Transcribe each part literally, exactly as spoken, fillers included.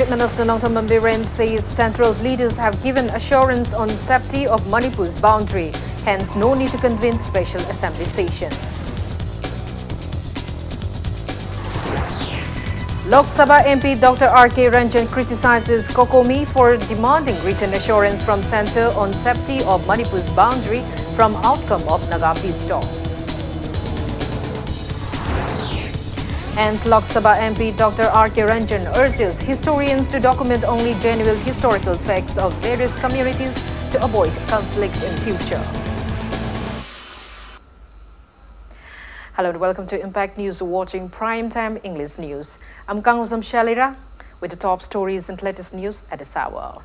Chief Minister Nongthombam Biren says central leaders have given assurance on safety of Manipur's boundary, hence no need to convene special assembly session. Lok Sabha M P Doctor R K Ranjan criticizes COCOMI for demanding written assurance from centre on safety of Manipur's boundary from outcome of Naga peace talks. And Lok Sabha M P Doctor R K Ranjan urges historians to document only genuine historical facts of various communities to avoid conflicts in future. Hello and welcome to Impact News, watching Prime Time English News. I'm Kangusam Shalira with the top stories and latest news at this hour.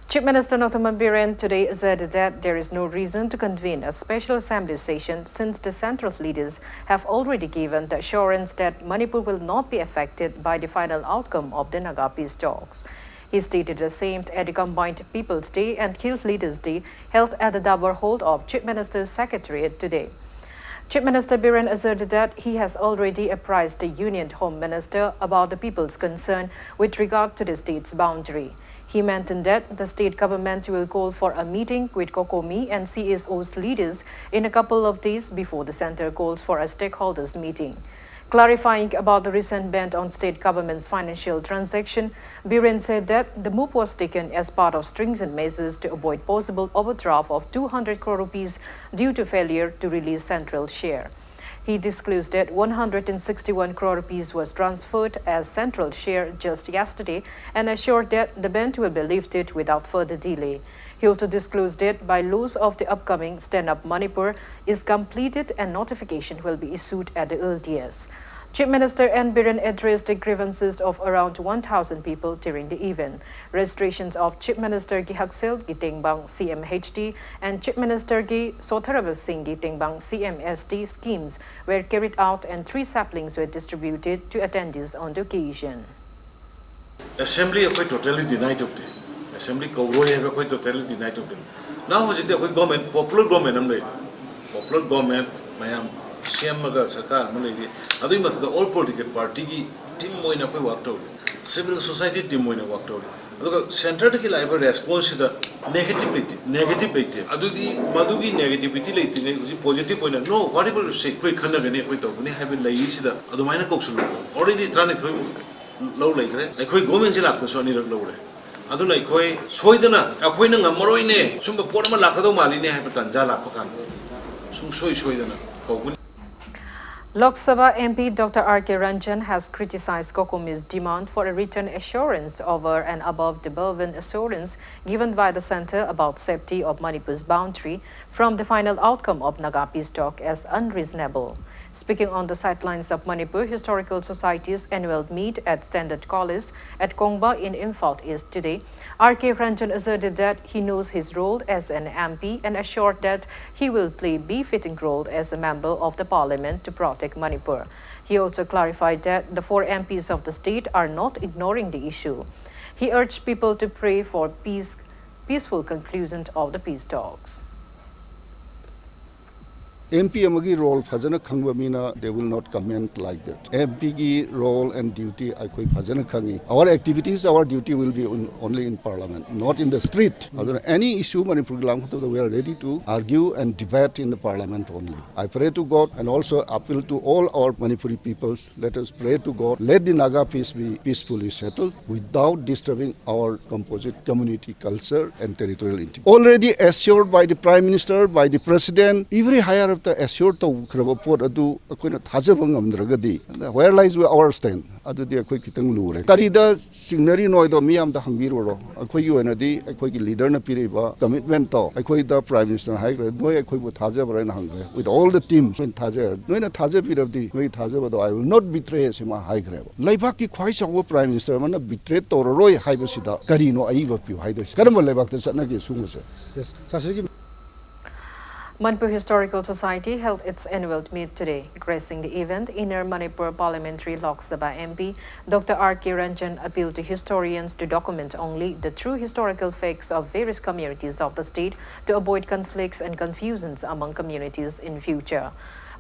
Chief Minister Nongthombam Biren today said that there is no reason to convene a special assembly session since the central leaders have already given the assurance that Manipur will not be affected by the final outcome of the Naga peace talks. He stated the same at the combined People's Day and Hill Leaders Day held at the Dabbar Hall of Chief Minister's Secretariat today. Chief Minister Biren asserted that he has already apprised the Union Home Minister about the people's concern with regard to the state's boundary. He maintained that the state government will call for a meeting with COCOMI and C S O's leaders in a couple of days before the centre calls for a stakeholders meeting. Clarifying about the recent ban on state government's financial transaction, Biren said that the move was taken as part of stringent measures to avoid possible overdraft of two hundred crore rupees due to failure to release central share. He disclosed that one hundred sixty-one crore rupees was transferred as central share just yesterday and assured that the ban will be lifted without further delay. He also disclosed that by close of the upcoming Stand Up Manipur is completed and notification will be issued at the earliest. Chief Minister N Biren addressed the grievances of around one thousand people during the event. Registrations of Chief Minister Gi Haksel Gi Tengbang C M H D and Chief Minister Gi Sotharaba Singh Gi Tengbang C M S D schemes were carried out and three saplings were distributed to attendees on the occasion. Assembly ꯑꯩꯈꯣꯏ totally deny ꯇꯧꯗꯦ꯫ Assembly ꯀꯧꯔꯣꯏ ꯍꯥꯏꯕ ꯑꯩꯈꯣꯏ totally deny ꯇꯧꯗꯦ꯫ ꯅꯍꯥꯟ ꯍꯧꯖꯤꯛꯇꯤ ꯑꯩꯈꯣꯏ government, popular government ꯑꯃ ꯂꯩꯔꯤ꯫ Popular government ꯃꯌꯥꯝ ꯁꯦꯝꯃꯒ ꯁꯔꯀꯥꯔ ꯑꯃ ꯂꯩꯔꯤ꯫ ꯑꯗꯨꯒꯤ ꯃꯊꯛꯇ all political partyꯒꯤ team ꯑꯣꯏꯅ ꯑꯩꯈꯣꯏ work ꯇꯧꯔꯤ꯫ Civil society team ꯑꯣꯏꯅ ꯋꯥꯛ ꯇꯧꯔꯤ꯫ ꯑꯗꯨꯒ ꯁꯦꯟꯇꯔꯗꯒꯤ ꯂꯥꯛꯏꯕ ꯔꯦꯁꯄꯣꯟꯁꯁꯤꯗ ꯅꯦꯒꯦꯇꯤꯚ ꯂꯩꯇꯦ, ꯅꯦꯒꯦꯇꯤꯚ ꯂꯩꯇꯦ꯫ ꯑꯗꯨꯗꯤ ꯃꯗꯨꯒꯤ ꯅꯦꯒꯦꯇꯤꯚꯤꯇꯤ ꯂꯩꯇ꯭ꯔꯤꯉꯩ ꯍꯧꯖꯤꯛ ꯄꯣꯖꯤꯇꯤꯚ ꯑꯣꯏꯅ, "No, whatever you say, ꯑꯩꯈꯣꯏ ꯈꯟꯅꯒꯅꯤ, ꯑꯩꯈꯣꯏ ꯇꯧꯒꯅꯤ" ꯍꯥꯏꯕ ꯂꯩꯔꯤꯁꯤꯗ ꯑꯗꯨꯃꯥꯏꯅ ꯀꯧꯁꯜꯂꯨ꯫ ꯑꯣꯜꯔꯦꯗꯤ ꯇꯔꯥꯅꯤꯊꯣꯏꯃꯨꯛ ꯂꯧ ꯂꯩꯈ꯭ꯔꯦ꯫ ꯑꯩꯈꯣꯏ ꯒꯣꯔꯃꯦꯟꯁꯤ ꯂꯥꯛꯄꯁꯨ ꯑꯅꯤꯔꯛ ꯂꯧꯔꯦ꯫ ꯑꯗꯨꯅ ꯑꯩꯈꯣꯏ ꯁꯣꯏꯗꯅ, ꯑꯩꯈꯣꯏꯅ ꯉꯝꯃꯔꯣꯏꯅꯦ, ꯁꯨꯝꯕ ꯄꯣꯠ ꯑꯃ ꯂꯥꯛꯀꯗꯧ ꯃꯥꯜꯂꯤꯅꯦ ꯍꯥꯏꯕ ꯇꯥꯟꯖꯥ ꯂꯥꯛꯄ ꯀꯥꯟꯗ ꯁꯨꯡꯁꯣꯏ ꯁꯣꯏꯗꯅ ꯀꯧꯒꯅꯤ꯫ Lok Sabha M P Doctor R K Ranjan has criticized COCOMI's demand for a written assurance over and above the verbal assurance given by the centre about safety of Manipur's boundary from the final outcome of Naga peace talk as unreasonable. Speaking on the sidelines of Manipur Historical Society's annual meet at Standard College at Kongba in Imphal East today, R K Ranjan asserted that he knows his role as an M P and assured that he will play befitting role as a member of the parliament to protect Manipur. He also clarified that the four M Ps of the state are not ignoring the issue. He urged people to pray for peace, peaceful conclusion of the peace talks. M P ꯑꯃꯒꯤ role ꯐꯖꯅ ꯈꯪꯕ ꯃꯤꯅ they will not comment like that. M ꯄꯤꯒꯤ role and duty ꯑꯩꯈꯣꯏ ꯐꯖꯅ ꯈꯪꯉꯤ. Our activities, our duty will be in, only in parliament, not in the street. ꯑꯗꯨꯅ any issue ꯃꯅꯤꯄꯨꯔꯒꯤ ꯂꯥꯛꯄ ꯃꯇꯝꯗ we are ready to argue and debate in the parliament only. I pray to God and also appeal to all our Manipuri people, let us pray to God, let the Naga peace be peacefully settled without disturbing our composite community culture and territorial integrity. Already assured by the Prime Minister, by the President, every higher up the assured ꯇꯧꯈ꯭ꯔꯕ ꯄꯣꯠ ꯑꯗꯨ ꯑꯩꯈꯣꯏꯅ ꯊꯥꯖꯕ ꯉꯝꯗ꯭ꯔꯒꯗꯤ, where lies our stand? ꯑꯗꯨꯗꯤ ꯑꯩꯈꯣꯏ ꯈꯤꯇꯪ ꯂꯨꯔꯦ꯫ ꯀꯔꯤꯗ ꯆꯤꯡꯅꯔꯤꯅꯣ ꯍꯥꯏꯗꯣ ꯃꯤ ꯑꯝꯇ ꯍꯪꯕꯤꯔꯨꯔꯣ꯫ ꯑꯩꯈꯣꯏꯒꯤ ꯑꯣꯏꯅꯗꯤ ꯑꯩꯈꯣꯏꯒꯤ ꯂꯤꯗꯔꯅ ꯄꯤꯔꯛꯏꯕ ꯀꯃꯤꯠꯃꯦꯟꯇꯣ ꯑꯩꯈꯣꯏꯗ ꯄ꯭ꯔꯥꯏꯝ ꯃꯤꯅꯤꯁꯇꯔꯅ ꯍꯥꯏꯈ꯭ꯔꯦ, "ꯅꯣꯏ ꯑꯩꯈꯣꯏꯕꯨ ꯊꯥꯖꯕ꯭ꯔꯥ?" ꯍꯥꯏꯅ ꯍꯪꯈ꯭ꯔꯦ꯫ With all the team, "ꯅꯣꯏꯅ ꯊꯥꯖꯩ, ꯅꯣꯏꯅ ꯊꯥꯖꯕꯤꯔꯕꯗꯤ ꯅꯣꯏꯒꯤ ꯊꯥꯖꯕꯗꯣ I will not betray," ꯁꯤꯃ ꯍꯥꯏꯈ꯭ꯔꯦꯕ꯫ ꯂꯩꯕꯥꯛꯀꯤ ꯈ꯭ꯋꯥꯏ ꯆꯥꯎꯕ ꯄ꯭ꯔꯥꯏꯝ ꯃꯤꯅꯤꯁꯇꯔ ꯑꯃꯅ ꯕꯤꯇ꯭ꯔꯦ ꯇꯧꯔꯔꯣꯏ ꯍꯥꯏꯕꯁꯤꯗ ꯀꯔꯤꯅꯣ ꯑꯏꯕ ꯄꯤꯌꯨ ꯍꯥꯏꯗꯣꯏꯁꯦ? ꯀꯔꯝꯕ ꯂꯩꯕꯥꯛꯇ ꯆꯠꯅꯒꯦ ꯁꯤꯒꯨꯝꯕꯁꯦ? Yes, ꯁꯥꯔ, ꯁꯤꯒꯤ Manipur Historical Society held its annual meet today. Gracing the event, Inner Manipur Parliamentary Lok Sabha M P Doctor R K Ranjan appealed to historians to document only the true historical facts of various communities of the state to avoid conflicts and confusions among communities in future.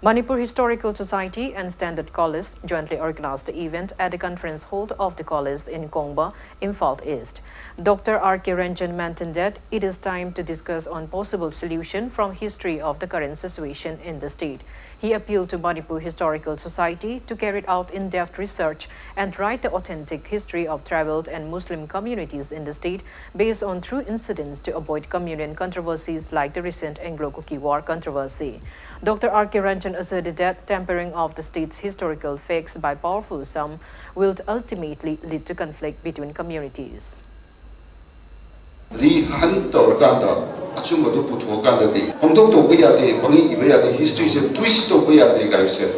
Manipur Historical Society and Standard College jointly organized the event at the conference hall of the college in Kongba, Imphal East. Doctor R K Ranjan maintained that it is time to discuss on possible solution from history of the current situation in the state. He appealed to Manipur Historical Society to carry out in-depth research and write the authentic history of tribal and Muslim communities in the state based on true incidents to avoid communal controversies like the recent Anglo-Kuki War controversy. Doctor R K Ranjan asserted that tampering of the state's historical facts by powerful some will ultimately lead to conflict between communities. ꯔꯤꯍꯟ ꯇꯧꯔꯀꯥꯟꯗ ꯑꯆꯨꯝꯕꯗꯨ ꯄꯨꯊꯣꯛꯑꯀꯥꯟꯗꯗꯤ ꯍꯣꯡꯗꯣꯛ ꯇꯧꯕ ꯌꯥꯗꯦ, ꯄꯪꯏ ꯏꯕ ꯌꯥꯗꯦ, ꯍꯤꯁꯇ꯭ꯔꯤꯁꯦ ꯇ꯭ꯋꯤꯁ ꯇꯧꯕ ꯌꯥꯗꯦ ꯀꯥꯏꯁꯦ,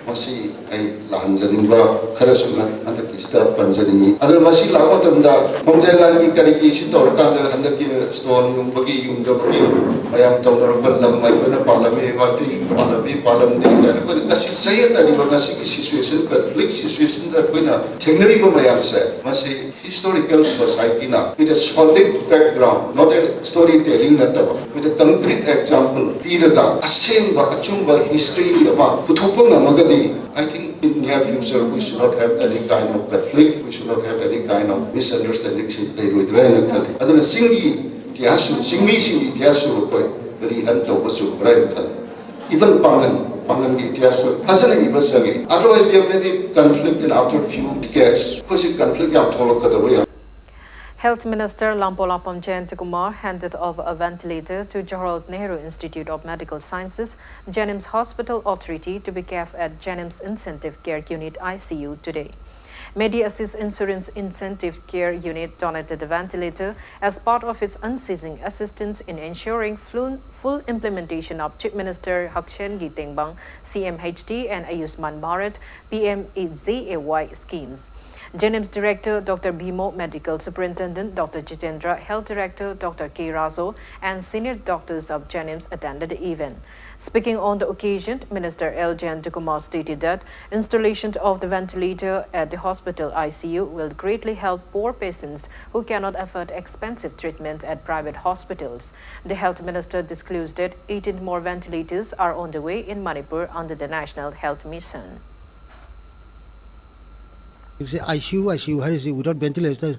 ꯃꯁꯤ ꯑꯩ ꯂꯥꯛꯍꯟꯖꯅꯤꯡꯕ ꯈꯔꯁꯨ ꯍꯟꯗꯛꯀꯤꯁꯤꯗ ꯄꯟꯖꯅꯤꯡꯉꯤ꯫ ꯑꯗꯨꯅ ꯃꯁꯤ ꯂꯥꯛꯄ ꯃꯇꯝꯗ ꯈꯣꯡꯖꯦꯜ ꯂꯥꯟꯒꯤ ꯀꯔꯤꯒꯤ ꯁꯤ ꯇꯧꯔꯀꯥꯟꯗ ꯍꯟꯗꯛꯀꯤ ꯁ꯭ꯇꯣꯟ ꯌꯨꯡꯕꯒꯤ ꯌꯨꯡꯗꯕꯒꯤ ꯃꯌꯥꯝ ꯇꯧꯅꯔꯛꯄ ꯂꯝ ꯑꯩꯈꯣꯏꯅ ꯄꯥꯜꯂꯝꯃꯤ, ꯃꯩꯇꯩ ꯄꯥꯜꯂꯝꯃꯤ, ꯄꯥꯜꯂꯝꯗꯦ ꯀꯥꯏꯅ ꯑꯩꯈꯣꯏꯅ ꯉꯁꯤ ꯆꯌꯦꯠꯅꯔꯤꯕ ꯉꯁꯤꯒꯤ ꯁꯤꯆꯨꯋꯦꯁꯟ, ꯀꯟꯐ꯭ꯂꯤꯛ ꯁꯤꯆꯨꯋꯦꯁꯟꯗ ꯑꯩꯈꯣꯏꯅ ꯊꯦꯡꯅꯔꯤꯕ ꯃꯌꯥꯝꯁꯦ, ꯃꯁꯤ historical society ꯅ with a solid background, not a story telling ꯅꯠꯇꯕ, with a concrete example ꯄꯤꯔꯒ ꯑꯁꯦꯡꯕ ꯑꯆꯨꯝꯕ ꯍꯤꯁꯇ꯭ꯔꯤ ꯑꯃ ꯄꯨꯊꯣꯛꯄ ꯉꯝꯃꯒꯗꯤ, I think in near future we should not have any kind of conflict, we should not have any kind of misunderstanding ꯁꯤ ꯂꯩꯔꯣꯏꯗ꯭ꯔꯥ ꯍꯥꯏꯅ ꯈꯜꯂꯤ꯫ ꯑꯗꯨꯅ ꯆꯤꯡꯒꯤ ꯏꯇꯤꯍꯥꯁꯁꯨ, ꯆꯤꯡꯃꯤꯁꯤꯡꯒꯤ ꯏꯇꯤꯍꯥꯁꯁꯨ ꯑꯩꯈꯣꯏ ꯔꯤꯍꯟ ꯇꯧꯕ ꯆꯨꯝꯕ꯭ꯔꯥ ꯍꯥꯏꯅ ꯈꯜꯂꯤ꯫ Even ꯄꯥꯡꯒꯟ, ꯄꯥꯡꯒꯟꯒꯤ ꯏꯇꯤꯍꯥꯁꯁꯨ ꯐꯖꯅ ꯏꯕ ꯆꯪꯉꯤ꯫ Otherwise there may be conflict in after few decades. ꯑꯩꯈꯣꯏꯁꯤ ꯀꯟꯐ꯭ꯂꯤꯛ ꯌꯥꯝ ꯊꯣꯛꯂꯛꯀꯗꯕ ꯌꯥꯝ Health Minister Lampo Lapam Jayantakumar handed over a ventilator to Jawaharlal Nehru Institute of Medical Sciences, JNIMS Hospital Authority, to be kept at JNIMS Intensive Care Unit, I C U, today. Medi Assist Insurance Intensive Care Unit donated the ventilator as part of its unceasing assistance in ensuring flu- full implementation of Chief Minister Haqsen Ginge Thengbang, C M H D, and Ayushman Bharat, P M A G A Y schemes. JNIMS Director Doctor Bhimo, Medical Superintendent Doctor Jitendra, Health Director Doctor K Razo, and senior doctors of JNIMS attended the event. Speaking on the occasion, Minister L Jayantakumar stated that installation of the ventilator at the hospital I C U will greatly help poor patients who cannot afford expensive treatment at private hospitals. The health minister discussed disclosed that eighteen more ventilators are on the way in Manipur under the National Health Mission. ꯍꯧꯖꯤꯛꯁꯦ ICU ICU ꯍꯥꯏꯔꯤꯁꯤ without ventilator,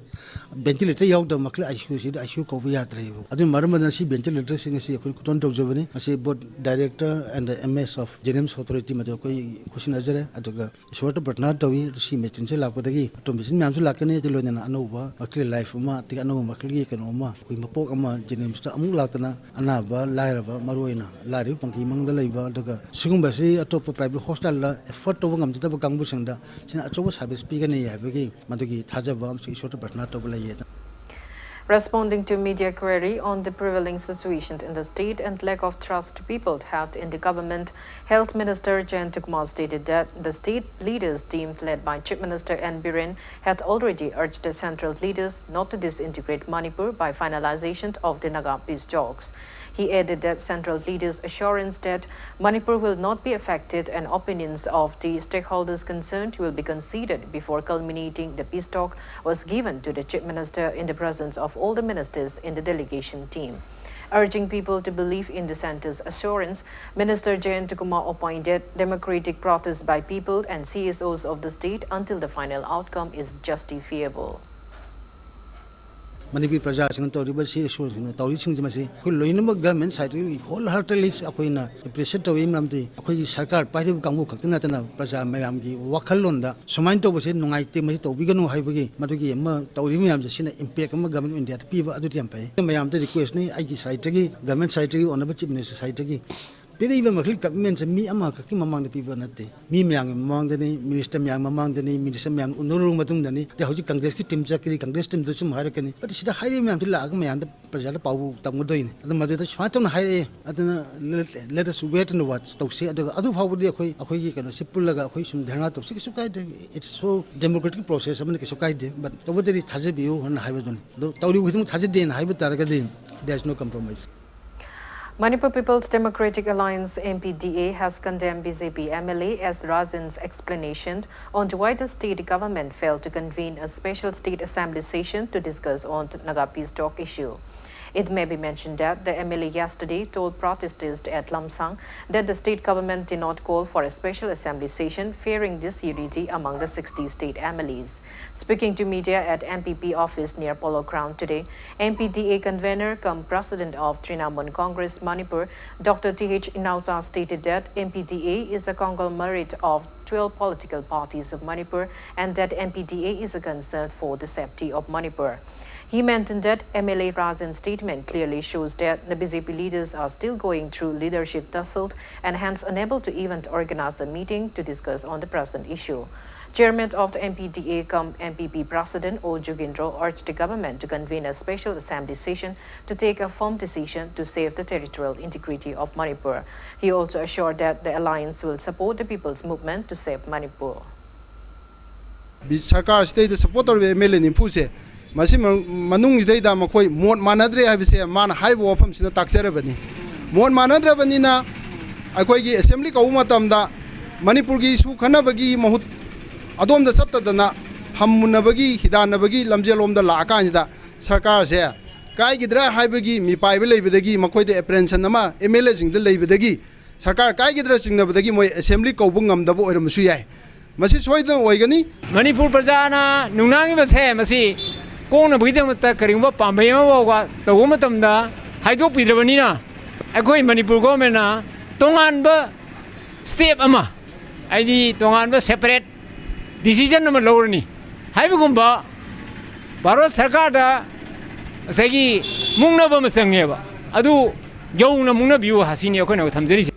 ventilator ꯌꯥꯎꯗꯕ ꯃꯈꯜ ICU ꯁꯤꯗ ICU ꯀꯧꯕ ꯌꯥꯗ꯭ꯔꯦꯕ꯫ ꯑꯗꯨꯅ ꯃꯔꯝ ꯑꯣꯏꯗꯅ ꯁꯤ ventilator ꯁꯤꯡ ꯑꯁꯤ ꯑꯩꯈꯣꯏ ꯈꯨꯗꯣꯜ ꯇꯧꯖꯕꯅꯤ꯫ ꯃꯁꯤ both director and MS of JNIMS authority ꯃꯗꯨ ꯑꯩꯈꯣꯏ ꯈꯨꯠꯁꯤꯟꯅꯖꯔꯦ꯫ ꯑꯗꯨꯒ ꯏꯁꯣꯔꯗ ꯄ꯭ꯔꯊꯅꯥ ꯇꯧꯏ꯫ ꯁꯤ ꯃꯦꯆꯤꯟꯁꯦ ꯂꯥꯛꯄꯗꯒꯤ ꯑꯇꯣꯝꯕꯤꯁꯤꯡ ꯃꯌꯥꯝꯁꯨ ꯂꯥꯛꯀꯅꯤ꯫ ꯑꯗꯨ ꯂꯣꯏꯅꯅ ꯑꯅꯧꯕ ꯃꯈꯜꯒꯤ life ꯑꯃ, ꯑꯗꯒꯤ ꯑꯅꯧꯕ ꯃꯈꯜꯒꯤ ꯀꯩꯅꯣ ꯑꯃ, ꯑꯩꯈꯣꯏ ꯃꯄꯣꯛ ꯑꯃ JNIMS ꯇ ꯑꯃꯨꯛ ꯂꯥꯛꯇꯅ ꯑꯅꯥꯕ, ꯂꯥꯏꯔꯕ, ꯃꯔꯨꯑꯣꯏꯅ ꯂꯥꯏꯔꯕ ꯄꯪꯀꯤ ꯃꯅꯨꯡꯗ ꯂꯩꯕ, ꯑꯗꯨꯒ ꯁꯤꯒꯨꯝꯕꯁꯤ ꯑꯇꯣꯞꯄ private hospital ꯗ afford ꯇꯧꯕ ꯉꯝꯖꯗꯕ ꯀꯥꯡꯕꯨꯁꯤꯡꯗ ꯁꯤꯅ ꯑꯆꯧꯕ service ꯄꯤꯒꯅꯤ ꯍꯥꯏꯕꯒꯤ ꯃꯗꯨꯒꯤ ꯊꯥꯖꯕ ꯑꯃꯁꯨ ꯏꯁꯣꯔꯗ ꯄ꯭ꯔꯊꯅꯥ ꯇꯧꯕ ꯂꯩꯌꯦ꯫ Responding to media query on the prevailing situation in the state and lack of trust people have in the government, Health Minister Jayantakumar stated that the state leaders team led by Chief Minister N Biren had already urged the central leaders not to disintegrate Manipur by finalization of the Naga peace talks. He added that central leaders' assurance that Manipur will not be affected and opinions of the stakeholders concerned will be considered before culminating the peace talk was given to the Chief Minister in the presence of all the ministers in the delegation team. Urging people to believe in the centre's assurance, Minister Jayantakumar opined that democratic protest by people and C S Os of the state until the final outcome is justifiable. Manipur ꯄ꯭ꯔꯖꯥꯁꯤꯡꯅ ꯇꯧꯔꯤꯕ ꯁꯤ ꯏꯁꯣꯔꯁꯤꯡꯅ ꯇꯧꯔꯤꯁꯤꯡꯁꯤ ꯃꯁꯤ ꯑꯩꯈꯣꯏ ꯂꯣꯏꯅꯃꯛ government side ꯇꯒꯤ whole heartedly ꯑꯩꯈꯣꯏꯅ appreciate ꯇꯧꯏ꯫ ꯃꯔꯝꯗꯤ ꯑꯩꯈꯣꯏꯒꯤ ꯁꯔꯀꯥꯔ ꯄꯥꯏꯔꯤꯕ ꯀꯥꯡꯕꯨ ꯈꯛꯇ ꯅꯠꯇꯅ ꯄ꯭ꯔꯖꯥ ꯃꯌꯥꯝꯒꯤ ꯋꯥꯈꯜꯂꯣꯟꯗ ꯁꯨꯃꯥꯏꯅ ꯇꯧꯕꯁꯦ ꯅꯨꯡꯉꯥꯏꯇꯦ, ꯃꯁꯤ ꯇꯧꯕꯤꯒꯅꯨ ꯍꯥꯏꯕꯒꯤ ꯃꯗꯨꯒꯤ ꯑꯃ ꯇꯧꯔꯤꯕ ꯃꯌꯥꯝꯁꯦ, ꯁꯤꯅ impact ꯑꯃ government of India ꯗ ꯄꯤꯕ ꯑꯗꯨꯗꯤ ꯌꯥꯝ ꯐꯩ꯫ ꯃꯌꯥꯝꯗ request ꯅꯤ ꯑꯩꯒꯤ side ꯇꯒꯤ, government side ꯇꯒꯤ, honourable Chief Minister side ꯇꯒꯤ꯫ ꯄꯤꯔꯛꯏꯕ ꯃꯈꯜ commitment ꯁꯦ ꯃꯤ ꯑꯃꯈꯛꯀꯤ ꯃꯃꯥꯡꯗ ꯄꯤꯕ ꯅꯠꯇꯦ, ꯃꯤ ꯃꯌꯥꯝꯒꯤ ꯃꯃꯥꯡꯗꯅꯤ, minister ꯃꯌꯥꯝ ꯃꯃꯥꯡꯗꯅꯤ, minister ꯃꯌꯥꯝ ꯎꯅꯔꯨꯔꯕ ꯃꯇꯨꯡꯗꯅꯤ꯫ ꯑꯗꯩ ꯍꯧꯖꯤꯛ Congress ꯀꯤ team ꯆꯠꯈ꯭ꯔꯤ, Congress team ꯗꯁꯨ ꯑꯃꯨꯛ ꯍꯥꯏꯔꯛꯀꯅꯤ꯫ But ꯁꯤꯗ ꯍꯥꯏꯔꯤꯕ ꯃꯌꯥꯝꯁꯤ ꯂꯥꯛꯑꯒ ꯃꯌꯥꯝꯗ, ꯄ꯭ꯔꯖꯥꯗ ꯄꯥꯎ ꯇꯝꯒꯗꯣꯏꯅꯤ꯫ ꯑꯗꯨ ꯃꯗꯨꯗ ꯁꯨꯃꯥꯏꯅ ꯇꯧꯅ ꯍꯥꯏꯔꯛꯑꯦ, ꯑꯗꯨꯅ let, let us wait and watch ꯇꯧꯁꯤ꯫ ꯑꯗꯨꯒ ꯑꯗꯨ ꯐꯥꯎꯕꯗꯤ ꯑꯩꯈꯣꯏ, ꯑꯩꯈꯣꯏꯒꯤ ꯀꯩꯅꯣꯁꯤ ꯄꯨꯜꯂꯒ ꯑꯩꯈꯣꯏ ꯁꯨꯝ ꯙꯔꯅꯥ ꯇꯧꯁꯤ, ꯀꯩꯁꯨ ꯀꯥꯏꯗꯦ꯫ It's so democratic process ꯑꯃꯅ, ꯀꯩꯁꯨ ꯀꯥꯏꯗꯦ꯫ But ꯇꯧꯕꯇꯗꯤ ꯊꯥꯖꯕꯤꯌꯨ ꯍꯥꯏꯅ ꯍꯥꯏꯕꯗꯨꯅꯤ꯫ ꯑꯗꯨ ꯇꯧꯔꯤꯕ ꯈꯨꯗꯤꯡꯃꯛ ꯊꯥꯖꯗꯦꯅ ꯍꯥꯏꯕ ꯇꯥꯔꯒꯗꯤ, there is no compromise. Manipur People's Democratic Alliance, M P D A, has condemned B J P M L A S Rajan's explanation on why the state government failed to convene a special state assembly session to discuss on Naga peace talk issue. It may be mentioned that the M L A yesterday told protesters at Lamsang that the state government did not call for a special assembly session, fearing disunity among the sixty state M L As. Speaking to media at M P P office near Polo Ground today, M P D A convener cum president of Trinamool Congress Manipur, Doctor T H Inaocha, stated that M P D A is a conglomerate of twelve political parties of Manipur and that M P D A is a concern for the safety of Manipur. He maintained that M L A Rajan's statement clearly shows that the B J P leaders are still going through leadership tussle and hence unable to even organize a meeting to discuss on the present issue. Chairman of the M P D A cum M P P President O Jugindro urged the government to convene a special assembly session to take a firm decision to save the territorial integrity of Manipur. He also assured that the alliance will support the people's movement to save Manipur. ꯁꯔꯀꯥꯔꯁꯤꯗꯩꯗ support ꯇꯧꯔꯤꯕ M L A ꯅꯤꯐꯨꯁꯦ, ꯃꯁꯤ ꯃꯅꯨꯡꯁꯤꯗꯩꯗ ꯃꯈꯣꯏ ꯃꯣꯠ ꯃꯥꯟꯅꯗ꯭ꯔꯦ ꯍꯥꯏꯕꯁꯦ ꯃꯥꯅ ꯍꯥꯏꯔꯤꯕ ꯋꯥꯐꯝꯁꯤꯅ ꯇꯥꯛꯆꯔꯕꯅꯤ꯫ ꯃꯣꯠ ꯃꯥꯟꯅꯗ꯭ꯔꯕꯅꯤꯅ ꯑꯩꯈꯣꯏꯒꯤ ꯑꯦꯁꯦꯝꯕ꯭ꯂꯤ ꯀꯧꯕ ꯃꯇꯝꯗ ꯃꯅꯤꯄꯨꯔꯒꯤ ꯏꯁꯨ ꯈꯟꯅꯕꯒꯤ ꯃꯍꯨꯠ ꯑꯗꯣꯝꯗ ꯆꯠꯇꯗꯅ ꯍꯝꯃꯨꯟꯅꯕꯒꯤ, ꯍꯤꯗꯥꯟꯅꯕꯒꯤ ꯂꯝꯖꯦꯜꯂꯣꯝꯗ ꯂꯥꯛꯑꯀꯥꯟꯁꯤꯗ ꯁꯔꯀꯥꯔꯁꯦ ꯀꯥꯏꯈꯤꯗ꯭ꯔꯥ ꯍꯥꯏꯕꯒꯤ ꯃꯤꯄꯥꯏꯕ ꯂꯩꯕꯗꯒꯤ, ꯃꯈꯣꯏꯗ ꯑꯦꯄ꯭ꯔꯦꯟꯁꯟ ꯑꯃ ꯑꯦꯝ ꯑꯦꯜ ꯑꯦꯁꯤꯡꯗ ꯂꯩꯕꯗꯒꯤ ꯁꯔꯀꯥꯔ ꯀꯥꯏꯒꯗ꯭ꯔꯥ ꯆꯤꯡꯅꯕꯗꯒꯤ ꯃꯣꯏ ꯑꯦꯁꯦꯝꯕ꯭ꯂꯤ ꯀꯧꯕ ꯉꯝꯗꯕ ꯑꯣꯏꯔꯝꯕꯁꯨ ꯌꯥꯏ꯫ ꯃꯁꯤ ꯁꯣꯏꯗꯅ ꯑꯣꯏꯒꯅꯤ꯫ ꯃꯅꯤꯄꯨꯔ ꯄ꯭ꯔꯖꯥꯅ ꯅꯨꯡꯅꯥꯡꯉꯤꯕꯁꯦ ꯃꯁꯤ ꯀꯣꯛꯅꯕꯒꯤꯗꯃꯛꯇ ꯀꯔꯤꯒꯨꯝꯕ ꯄꯥꯝꯕꯩ ꯑꯃ ꯐꯥꯎꯕ ꯇꯧꯕ ꯃꯇꯝꯗ ꯍꯥꯏꯗꯣꯛꯄꯤꯗ꯭ꯔꯕꯅꯤꯅ, ꯑꯩꯈꯣꯏ ꯃꯅꯤꯄꯨꯔ ꯒꯣꯔꯃꯦꯟꯅ ꯇꯣꯉꯥꯟꯕ ꯁ꯭ꯇꯦꯞ ꯑꯃ, ꯍꯥꯏꯗꯤ ꯇꯣꯉꯥꯟꯕ ꯁꯦꯄꯔꯦꯠ ꯗꯤꯁꯤꯖꯟ ꯑꯃ ꯂꯧꯔꯅꯤ ꯍꯥꯏꯕꯒꯨꯝꯕ ꯚꯥꯔꯠ ꯁꯔꯀꯥꯔꯗ ꯉꯁꯥꯏꯒꯤ ꯃꯨꯛꯅꯕ ꯑꯃ ꯆꯪꯉꯦꯕ꯫ ꯑꯗꯨ ꯌꯧꯅ ꯃꯨꯛꯅꯕꯤꯌꯨ ꯍꯥꯏꯁꯤꯅꯤ ꯑꯩꯈꯣꯏꯅ ꯊꯝꯖꯔꯤꯁꯦ꯫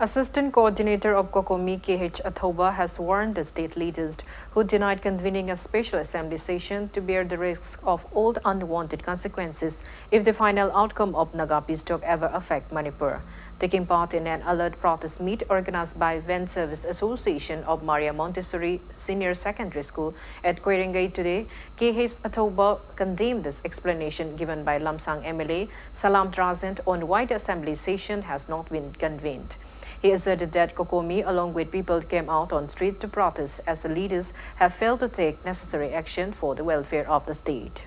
Assistant Coordinator of COCOMI, K H Athouba, has warned the state leaders who denied convening a special assembly session to bear the risks of all unwanted consequences if the final outcome of Naga peace talk ever affect Manipur. Taking part in an alert protest meet organized by Van Service Association of Maria Montessori Senior Secondary School at Koirengei today, K H Athouba condemned this explanation given by Lamsang M L A Salam Rajan on why the assembly session has not been convened. He asserted that COCOMI, along with people, came out on street to protest as the leaders have failed to take necessary action for the welfare of the state.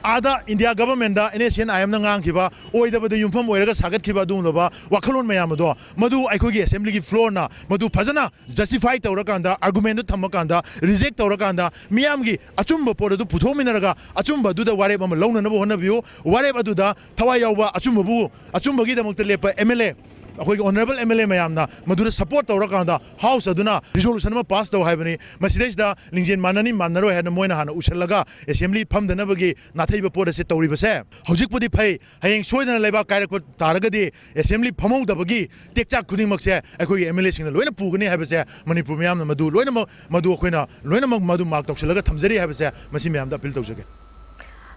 ꯑꯥꯗ India ꯒꯚꯔꯟꯃꯦꯟꯗ N S C N ꯑꯥꯏ ꯑꯦꯝꯅ ꯉꯥꯡꯈꯤꯕ, ꯑꯣꯏꯗꯕꯗ ꯌꯨꯝꯐꯝ ꯑꯣꯏꯔꯒ ꯁꯥꯒꯠꯈꯤꯕ ꯑꯗꯨꯒꯨꯝꯂꯕ ꯋꯥꯈꯜꯂꯣꯟ ꯃꯌꯥꯝ ꯑꯗꯣ, ꯃꯗꯨ ꯑꯩꯈꯣꯏꯒꯤ ꯑꯦꯁꯦꯝꯕ꯭ꯂꯤꯒꯤ ꯐ꯭ꯂꯣꯔꯅ ꯃꯗꯨ ꯐꯖꯅ ꯖꯁꯇꯤꯐꯥꯏ ꯇꯧꯔꯀꯥꯟꯗ, ꯑꯥꯔꯒꯨꯃꯦꯟꯗꯨ ꯊꯝꯃꯀꯥꯟꯗ, ꯔꯤꯖꯦꯛ ꯇꯧꯔꯀꯥꯟꯗ, ꯃꯤꯌꯥꯝꯒꯤ ꯑꯆꯨꯝꯕ ꯄꯣꯠ ꯑꯗꯨ ꯄꯨꯊꯣꯛꯃꯤꯟꯅꯔꯒ ꯑꯆꯨꯝꯕ ꯑꯗꯨꯗ ꯋꯥꯔꯦꯞ ꯑꯃ ꯂꯧꯅꯅꯕ ꯍꯣꯠꯅꯕꯤꯌꯨ꯫ ꯋꯥꯔꯦꯞ ꯑꯗꯨꯗ ꯊꯋꯥꯏ ꯌꯥꯎꯕ, ꯑꯆꯨꯝꯕꯕꯨ, ꯑꯆꯨꯝꯕꯒꯤꯗꯃꯛꯇ ꯂꯦꯞꯄ ꯑꯦꯝ ꯑꯦꯜ ꯑꯦ, ꯑꯩꯈꯣꯏꯒꯤ ꯑꯣꯅꯔꯦꯕꯜ ꯑꯦꯝ ꯑꯦꯜ ꯑꯦ ꯃꯌꯥꯝꯅ ꯃꯗꯨꯗ ꯁꯄꯣꯔꯠ ꯇꯧꯔꯀꯥꯟꯗ ꯍꯥꯎꯁ ꯑꯗꯨꯅ ꯔꯤꯖꯣꯂꯨꯁꯟ ꯑꯃ ꯄꯥꯁ ꯇꯧ ꯍꯥꯏꯕꯅꯤ꯫ ꯃꯁꯤꯗꯩꯁꯤꯗ ꯂꯤꯡꯖꯦꯜ ꯃꯥꯟꯅꯅꯤ ꯃꯥꯟꯅꯔꯣꯏ ꯍꯥꯏꯅ ꯃꯣꯏꯅ ꯍꯥꯟꯅ ꯎꯁꯜꯂꯒ ꯑꯦꯁꯦꯝꯕ꯭ꯂꯤ ꯐꯝꯗꯅꯕꯒꯤ ꯅꯥꯊꯩꯕ ꯄꯣꯠ ꯑꯁꯤ ꯇꯧꯔꯤꯕꯁꯦ ꯍꯧꯖꯤꯛꯄꯨꯗꯤ ꯐꯩ꯫ ꯍꯌꯦꯡ ꯁꯣꯏꯗꯅ ꯂꯩꯕꯥꯛ ꯀꯥꯏꯔꯛꯄ ꯇꯥꯔꯒꯗꯤ ꯑꯦꯁꯦꯝꯕ꯭ꯂꯤ ꯐꯝꯍꯧꯗꯕꯒꯤ ꯇꯦꯛꯆꯥꯛ ꯈꯨꯗꯤꯡꯃꯛꯁꯦ ꯑꯩꯈꯣꯏꯒꯤ ꯑꯦꯝ ꯑꯦꯜ ꯑꯦꯁꯤꯡꯅ ꯂꯣꯏꯅ ꯄꯨꯒꯅꯤ ꯍꯥꯏꯕꯁꯦ ꯃꯅꯤꯄꯨꯔ ꯃꯤꯌꯥꯝꯅ ꯃꯗꯨ ꯂꯣꯏꯅꯃꯛ, ꯃꯗꯨ ꯑꯩꯈꯣꯏꯅ ꯂꯣꯏꯅꯃꯛ ꯃꯗꯨ ꯃꯥꯔꯛ ꯇꯧꯁꯤꯜꯂꯒ ꯊꯝꯖꯔꯤ ꯍꯥꯏꯕꯁꯦ ꯃꯁꯤ ꯃꯌꯥꯝꯗ ꯑꯄꯤꯜ ꯇꯧꯖꯒꯦ꯫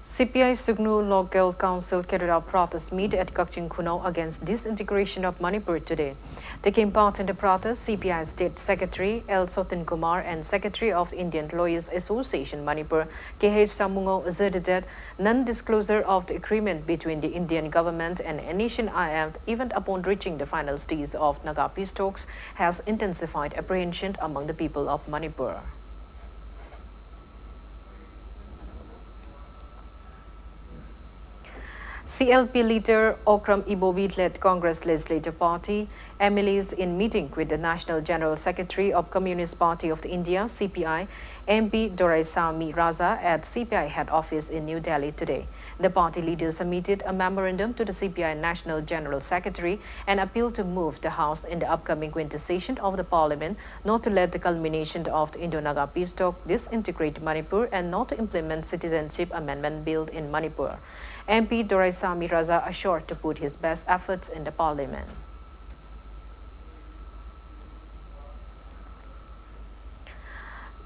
C P I Sugnu Local Council carried out protest meet at Kakching Khunao against disintegration of Manipur today. Taking part in the protest, C P I State Secretary L Sotin Kumar and Secretary of Indian Lawyers Association Manipur, K H Samungo, asserted that non-disclosure of the agreement between the Indian government and N S C N I M, even upon reaching the final stage of Naga peace talks, has intensified apprehension among the people of Manipur. C L P leader Okram Ibobi led Congress Legislative Party M L As in meeting with the National General Secretary of Communist Party of India, C P I, M P Doraisamy Raja at C P I head office in New Delhi today. The party leaders submitted a memorandum to the C P I National General Secretary and appealed to move the House in the upcoming winter session of the Parliament not to let the culmination of the Indo-Naga peace talk disintegrate Manipur and not to implement Citizenship Amendment Bill in Manipur. M P Doraisamy Raja assured to put his best efforts in the parliament.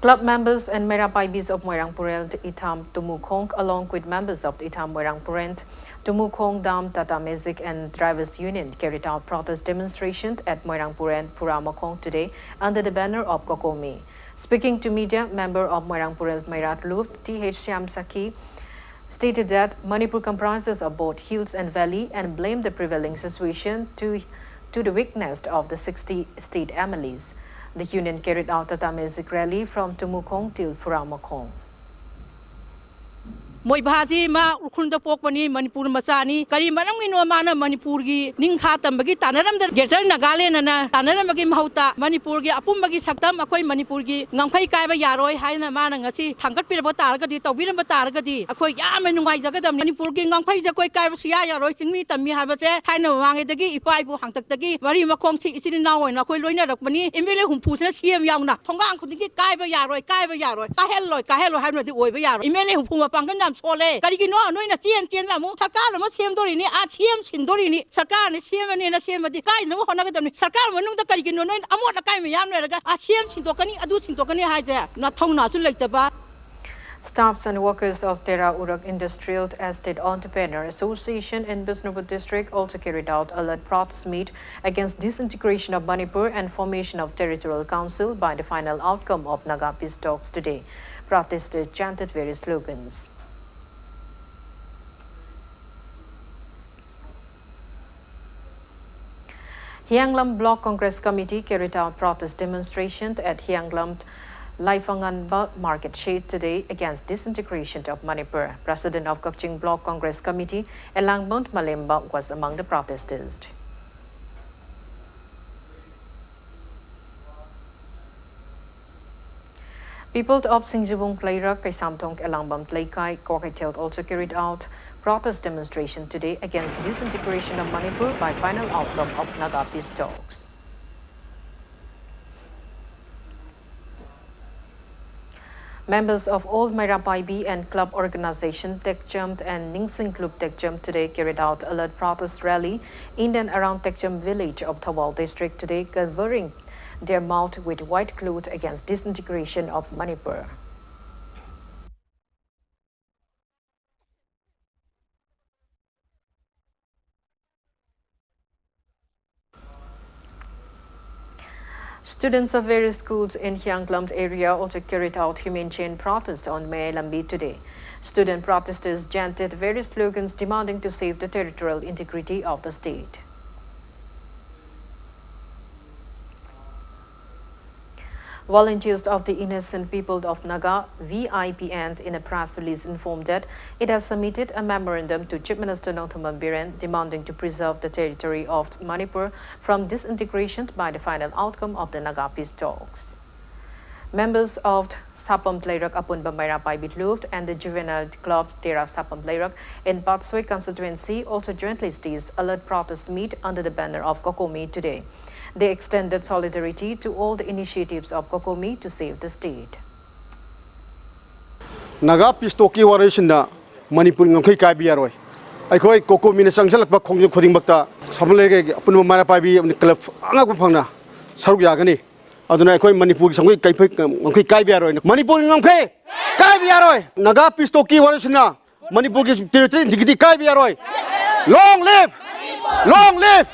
Club members and Meira Paibis of Moirang Purel Itham Tumukhong, along with members of Itham Moirang Purel, Tumukhong Dam Tata Magic and Drivers Union, carried out protest demonstration at Moirang Purel Puramakhong today under the banner of Kokomi. Speaking to media, member of Moirang Purel Meira Lup, T H Shyam Sakhi, stated that Manipur comprises of both hills and valley and blamed the prevailing situation to, to the weakness of the sixty state M L As. The union carried out a Tata Magic rally from Tumukhong till Puramakhong. ꯃꯣꯏꯕꯥꯁꯤ ꯃꯥ ꯎꯈ꯭ꯔꯨꯜꯗ ꯄꯣꯛꯄꯅꯤ, ꯃꯅꯤꯄꯨꯔ ꯃꯆꯥꯅꯤ꯫ ꯀꯔꯤ ꯃꯔꯝꯒꯤꯅꯣ ꯃꯥꯅ ꯃꯅꯤꯄꯨꯔꯒꯤ ꯅꯤꯡꯈꯥ ꯇꯝꯕꯒꯤ ꯇꯥꯟꯅꯔꯝꯗ Greater Nagaland ꯑꯅ ꯇꯥꯟꯅꯔꯝꯕꯒꯤ ꯃꯍꯨꯠꯇ ꯃꯅꯤꯄꯨꯔꯒꯤ ꯑꯄꯨꯝꯕꯒꯤ ꯁꯛꯇꯝ, ꯑꯩꯈꯣꯏ ꯃꯅꯤꯄꯨꯔꯒꯤ ꯉꯝꯈꯩ ꯀꯥꯏꯕ ꯌꯥꯔꯣꯏ ꯍꯥꯏꯅ ꯃꯥꯅ ꯉꯁꯤ ꯊꯥꯡꯒꯠꯄꯤꯔꯝꯕ ꯇꯥꯔꯒꯗꯤ, ꯇꯧꯕꯤꯔꯝꯕ ꯇꯥꯔꯒꯗꯤ ꯑꯩꯈꯣꯏ ꯌꯥꯝꯅ ꯅꯨꯡꯉꯥꯏꯖꯒꯗꯕꯅꯤ꯫ ꯃꯅꯤꯄꯨꯔꯒꯤ ꯉꯝꯈꯩꯁꯦ ꯑꯩꯈꯣꯏ ꯀꯥꯏꯕ ꯁꯨꯌꯥ ꯌꯥꯔꯣꯏ꯫ ꯆꯤꯡꯃꯤ ꯇꯝꯃꯤ ꯍꯥꯏꯕꯁꯦ ꯊꯥꯏꯅ ꯃꯃꯥꯡꯉꯩꯗꯒꯤ ꯏꯄꯥ ꯏꯄꯨ ꯍꯥꯛꯇꯛꯇꯒꯤ ꯃꯔꯤ ꯃꯈꯣꯡꯁꯤ ꯏꯆꯤꯟ ꯏꯅꯥꯎ ꯑꯣꯏꯅ ꯑꯩꯈꯣꯏ ꯂꯣꯏꯅꯔꯛꯄꯅꯤ꯫ ꯑꯦꯝ ꯑꯦꯜ ꯑꯦ ꯍꯨꯝꯐꯨꯁꯤꯅ ꯁꯤ ꯑꯦꯝ ꯌꯥꯎꯅ ꯊꯣꯡꯒꯥꯡ ꯈꯨꯗꯤꯡꯒꯤ ꯀꯥꯏꯕ ꯌꯥꯔꯣꯏ, ꯀꯥꯏꯕ ꯌꯥꯔꯣꯏ, ꯀꯥꯏꯍꯜꯂꯣꯏ, ꯀꯥꯏꯍꯜꯂꯣꯏ ꯍꯥꯏꯕꯅꯗꯤ ꯑꯣꯏꯕ ꯌꯥꯔꯣꯏ꯫ ꯑꯦꯝ ꯑꯦꯜ ꯑꯦ ꯍꯨꯝꯐꯨ ꯃꯄꯥꯡꯒꯜ ꯌꯥꯝ ꯁꯣꯜꯂꯦ꯫ ꯀꯔꯤꯒꯤꯅꯣ ꯅꯣꯏꯅ ꯆꯦꯟ ꯆꯦꯟꯅ ꯑꯃꯨꯛ ꯁꯔꯀꯥꯔ ꯑꯃ ꯁꯦꯝꯗꯣꯔꯤꯅꯤ, ꯑꯥ, ꯁꯤ ꯑꯦꯝ ꯁꯤꯟꯗꯣꯔꯤꯅꯤ, ꯁꯔꯀꯥꯔꯅ ꯁꯦꯝꯃꯅꯦꯅ ꯁꯦꯝꯃꯗꯤ ꯀꯥꯏꯅꯕ ꯍꯣꯠꯅꯒꯗꯕꯅꯤ꯫ ꯁꯔꯀꯥꯔ ꯃꯅꯨꯡꯗ ꯀꯔꯤꯒꯤꯅꯣ ꯅꯣꯏꯅ ꯑꯃꯣꯠ ꯑꯀꯥꯏ ꯃꯌꯥꯝ ꯂꯩꯔꯒ, ꯑꯥ, ꯁꯤ ꯑꯦꯝ ꯁꯤꯟꯗꯣꯛꯀꯅꯤ, ꯑꯗꯨ ꯁꯤꯟꯗꯣꯛꯀꯅꯤ ꯍꯥꯏꯁꯦ ꯅꯊꯧꯅꯥꯁꯨ ꯂꯩꯇꯕ꯫ Staffs and workers of Tera Urak Industrial Estate Entrepreneur Association in Bishnupur District also carried out alert protest meet against disintegration of Manipur and formation of territorial council by the final outcome of Naga peace talks today. Protesters chanted various slogans. Hianglam Block Congress Committee carried out protest demonstration at Hianglam Laifanganba Market Shed today against disintegration of Manipur. President of Kakching Block Congress Committee, Elangbont Malemba, was among the protesters. People of Singjibung Kleirak, Kaisamthong, Elangbam Kleikai, Kwakaithel also carried out protest demonstration today against disintegration of Manipur by final outcome of Naga peace talks. Members of Old Mairapaibi and Club Organization Tekcham and Ningsing Club Tekcham today carried out alert protest rally in and around Tekcham village of Thoubal district today, covering their mouth with white cloth against disintegration of Manipur. Students of various schools in Hianglam area also carried out humane chain protest on Meilambi today. Student protesters chanted various slogans demanding to save the territorial integrity of the state. Volunteers of the Innocent People of Naga, V I P N, in a press release informed that it has submitted a memorandum to Chief Minister Nongthombam Biren demanding to preserve the territory of Manipur from disintegration by the final outcome of the Naga peace talks. Members of Sapam Tleirak Apunba Meira Paibi Luft and the Juvenile Club Tera Sapam Tleirak in Patsoi constituency also jointly staged alert protest meet under the banner of COCOMI today. They extended solidarity to all the initiatives of COCOMI to save the state. Naga peace ꯇꯣꯛꯀꯤ ꯋꯥꯔꯣꯏꯁꯤꯟꯅ ꯃꯅꯤꯄꯨꯔ ꯉꯝꯈꯩ ꯀꯥꯏꯕ ꯌꯥꯔꯣꯏ꯫ ꯑꯩꯈꯣꯏ ꯀꯣꯀꯣꯃꯤꯅ ꯆꯪꯁꯤꯜꯂꯛꯄ ꯈꯣꯡꯖꯪ ꯈꯨꯗꯤꯡꯃꯛꯇ ꯁꯃꯨꯗ꯭ꯔꯒꯤ ꯑꯄꯨꯟꯕ ꯃꯩꯔꯥ ꯄꯥꯏꯕꯤ ꯑꯃꯗꯤ ꯀ꯭ꯂꯕ ꯑꯉꯛꯄ ꯐꯪꯅ ꯁꯔꯨꯛ ꯌꯥꯒꯅꯤ꯫ ꯑꯗꯨꯅ ꯑꯩꯈꯣꯏ ꯃꯅꯤꯄꯨꯔꯒꯤ ꯉꯝꯈꯩ ꯀꯥꯏꯕ ꯌꯥꯔꯣꯏ꯫ ꯃꯅꯤꯄꯨꯔꯒꯤ ꯉꯝꯈꯩ ꯀꯥꯏꯕ ꯌꯥꯔꯣꯏ꯫ ꯅꯥꯒꯥ ꯄꯤꯁ ꯇꯣꯛꯀꯤ ꯋꯥꯔꯣꯏꯁꯤꯟꯅ ꯃꯅꯤꯄꯨꯔꯒꯤ ꯇꯦꯔꯤꯇꯣꯔꯤ ꯏꯟꯇꯤꯒ꯭ꯔꯤꯇꯤ ꯀꯥꯏꯕ ꯌꯥꯔꯣꯏ꯫ Long live! Long live!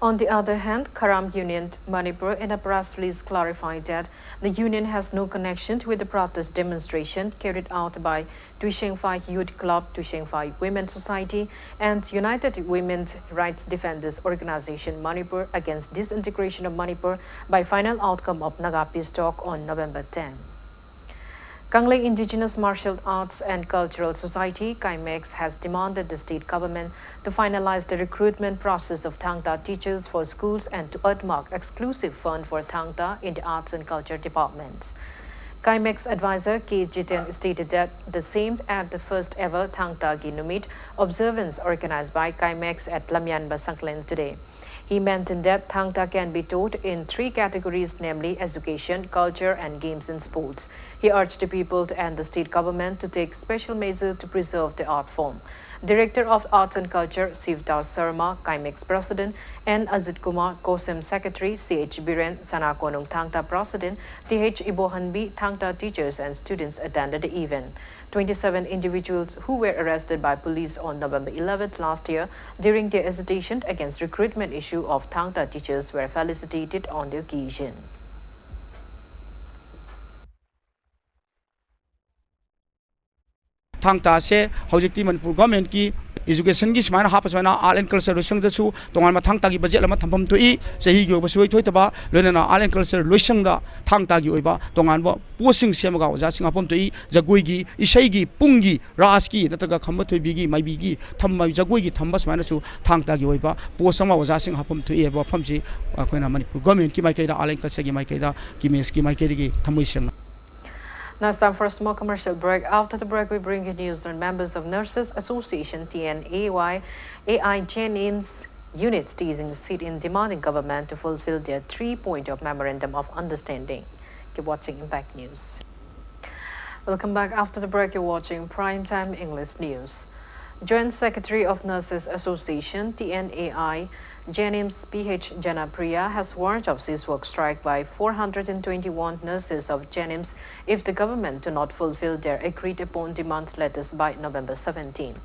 On the other hand, Kharam Union Manipur in a press release clarified that the union has no connection with the protest demonstration carried out by Tuishengphai Youth Club, Tuishengphai Women Society, and United Women's Rights Defenders Organization Manipur against disintegration of Manipur by final outcome of Naga peace talk on November ten. Kanglei Indigenous Martial Arts and Cultural Society, KAIMACS, has demanded the state government to finalize the recruitment process of Thangta teachers for schools and to earmark exclusive fund for Thangta in the arts and culture departments. KAIMACS advisor K Jiten stated that the same at the first ever Thangta Gi Numit observance organized by KAIMACS at Lamyanba Sanglen today. He maintained that Thangta can be taught in three categories, namely education, culture, and games and sports. He urged the people and the state government to take special measure to preserve the art form. Director of Arts and Culture, Sivdas Sarma, KAIMACS President, and Ajit Kumar, COSEM Secretary, C H Biren, Sana Konung Thangta President, T H Ibohanbi, Thangta teachers and students attended the event. Twenty-seven individuals who were arrested by police on November eleventh last year during their agitation against recruitment issue of Thangta teachers were felicitated on the occasion. ꯊꯥꯡ ꯇꯥꯁꯦ ꯍꯧꯖꯤꯛꯇꯤ ꯃꯅꯤꯄꯨꯔ ꯒꯣꯔꯃꯦꯟꯀꯤ Educationꯒꯤ ꯁꯨꯃꯥꯏꯅ ꯍꯥꯞꯄ ꯁꯨꯃꯥꯏꯅ Art and Culture ꯂꯣꯏꯁꯪꯗꯁꯨ ꯇꯣꯉꯥꯟꯕ ꯊꯥꯡ ꯇꯥꯒꯤ budget ꯑꯃ ꯊꯝꯐꯝ ꯊꯣꯛꯏ꯫ ꯆꯍꯤꯒꯤ ꯑꯣꯏꯕ ꯁꯨꯡꯁꯣꯏ ꯊꯣꯛꯇꯕ, ꯂꯣꯏꯅꯅ Art and Culture ꯂꯣꯏꯁꯪꯗ ꯊꯥꯡ ꯇꯥꯒꯤ ꯑꯣꯏꯕ ꯇꯣꯉꯥꯟꯕ ꯄꯣꯁꯁꯤꯡ ꯁꯦꯝꯃꯒ ꯑꯣꯖꯥꯁꯤꯡ ꯍꯥꯞꯐꯝ ꯊꯣꯛꯏ꯫ ꯖꯒꯣꯏꯒꯤ, ꯏꯁꯩꯒꯤ, ꯄꯨꯡꯒꯤ, ꯔꯥꯁꯀꯤ ꯅꯠꯇ꯭ꯔꯒ ꯈꯝꯕ ꯊꯣꯏꯕꯤꯒꯤ, ꯃꯥꯏꯕꯤꯒꯤ ꯊꯝꯕ, ꯖꯒꯣꯏꯒꯤ ꯊꯝꯕ ꯁꯨꯃꯥꯏꯅꯁꯨ ꯊꯥꯡ ꯇꯥꯒꯤ ꯑꯣꯏꯕ ꯄꯣꯁ ꯑꯃ ꯑꯣꯖꯥꯁꯤꯡ ꯍꯥꯞꯐꯝ ꯊꯣꯛꯏ ꯍꯥꯏꯕ ꯋꯥꯐꯝꯁꯤ ꯑꯩꯈꯣꯏꯅ ꯃꯅꯤꯄꯨꯔ ꯒꯣꯔꯃꯦꯟꯀꯤ ꯃꯥꯏꯀꯩꯗ, Art and Cultureꯒꯤ ꯃꯥꯏꯀꯩꯗ, ꯀꯤꯃꯦꯁꯀꯤ ꯃꯥꯏꯀꯩꯗꯒꯤ ꯊꯃꯣꯏ ꯁꯦꯡꯅ Now it's time for a small commercial break. After the break, we bring you news on members of Nurses Association, T N A Y, A I J N M's units teasing sit-in demanding government to fulfill their three-point of memorandum of understanding. Keep watching Impact News. Welcome back. After the break, you're watching Prime Time English News. Joint Secretary of Nurses Association, T N A I, J N M's P H Janapriya has warned of cease work strike by four hundred twenty-one nurses of J N M's if the government do not fulfill their agreed upon demands letters by November seventeen.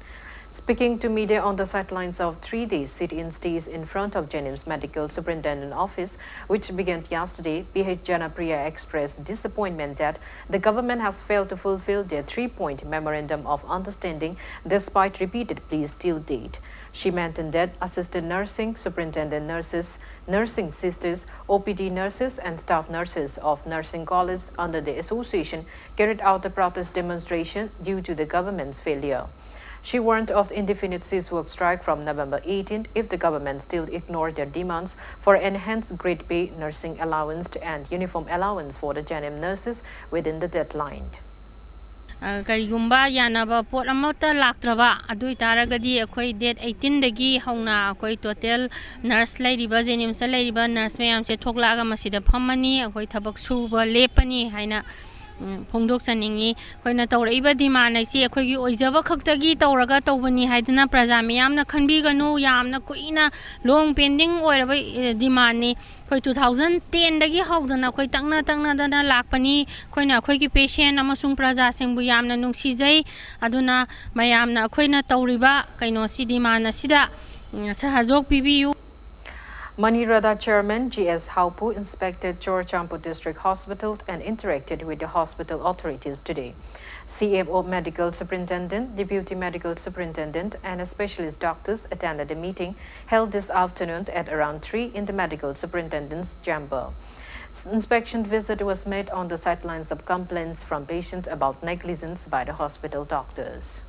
Speaking to media on the sidelines of three-day sit-in stays in front of J N M's Medical Superintendent Office, which began yesterday, P H Janapriya expressed disappointment that the government has failed to fulfill their three-point memorandum of understanding despite repeated pleas till date. She maintained that assistant nursing, superintendent nurses, nursing sisters, O P D nurses, and staff nurses of nursing colleges under the association carried out the protest demonstration due to the government's failure. She warned of indefinite cease work strike from November eighteenth if the government still ignore their demands for enhanced grade pay, nursing allowance, and uniform allowance for the J N M nurses within the deadline. ꯑ, ꯀꯔꯤꯒꯨꯝꯕ ꯌꯥꯅꯕ ꯄꯣꯠ ꯑꯃꯠꯇ ꯂꯥꯛꯇ꯭ꯔꯕ ꯑꯗꯨ ꯑꯣꯏꯇꯥꯔꯒꯗꯤ ꯑꯩꯈꯣꯏ date eighteenꯗꯒꯤ ꯍꯧꯅ ꯑꯩꯈꯣꯏ total nurse ꯂꯩꯔꯤꯕ, ꯖꯦꯅꯤꯝꯁꯇ ꯂꯩꯔꯤꯕ nurse ꯃꯌꯥꯝꯁꯦ ꯊꯣꯛꯂꯛꯑꯒ ꯃꯁꯤꯗ ꯐꯝꯃꯅꯤ, ꯑꯩꯈꯣꯏ ꯊꯕꯛ ꯁꯨꯕ ꯂꯦꯞꯄꯅꯤ ꯍꯥꯏꯅ, ꯎꯝ, ꯐꯣꯡꯗꯣꯛꯆꯅꯤꯡꯉꯤ꯫ ꯑꯩꯈꯣꯏꯅ ꯇꯧꯔꯛꯏꯕ demand ꯑꯁꯤ ꯑꯩꯈꯣꯏꯒꯤ ꯑꯣꯏꯖꯕ ꯈꯛꯇꯒꯤ ꯇꯧꯔꯒ ꯇꯧꯕꯅꯤ ꯍꯥꯏꯗꯅ ꯄ꯭ꯔꯖꯥ ꯃꯤꯌꯥꯝꯅ ꯈꯟꯕꯤꯒꯅꯨ꯫ ꯌꯥꯝꯅ ꯀꯨꯏꯅ long pending ꯑꯣꯏꯔꯕ, ꯑꯦ, demandꯅꯤ꯫ ꯑꯩꯈꯣꯏ two thousand tenꯗꯒꯤ ꯍꯧꯗꯅ ꯑꯩꯈꯣꯏ ꯇꯛꯅ ꯇꯛꯅꯗꯅ ꯂꯥꯛꯄꯅꯤ꯫ ꯑꯩꯈꯣꯏꯅ ꯑꯩꯈꯣꯏꯒꯤ patient ꯑꯃꯁꯨꯡ ꯄ꯭ꯔꯖꯥꯁꯤꯡꯕꯨ ꯌꯥꯝꯅ ꯅꯨꯡꯁꯤꯖꯩ꯫ ꯑꯗꯨꯅ ꯃꯌꯥꯝꯅ ꯑꯩꯈꯣꯏꯅ ꯇꯧꯔꯤꯕ ꯀꯩꯅꯣꯁꯤ, demand ꯑꯁꯤꯗ, ꯎꯝ, ꯁꯍꯖꯣꯛ ꯄꯤꯕꯤꯌꯨ꯫ MANIRADA Chairman G S Haupu inspected Churachandpur District Hospital and interacted with the hospital authorities today. C M O, Medical Superintendent, Deputy Medical Superintendent, and specialist doctors attended the meeting held this afternoon at around three in the Medical Superintendent's Chamber. S- Inspection visit was made on the sidelines of complaints from patients about negligence by the hospital doctors.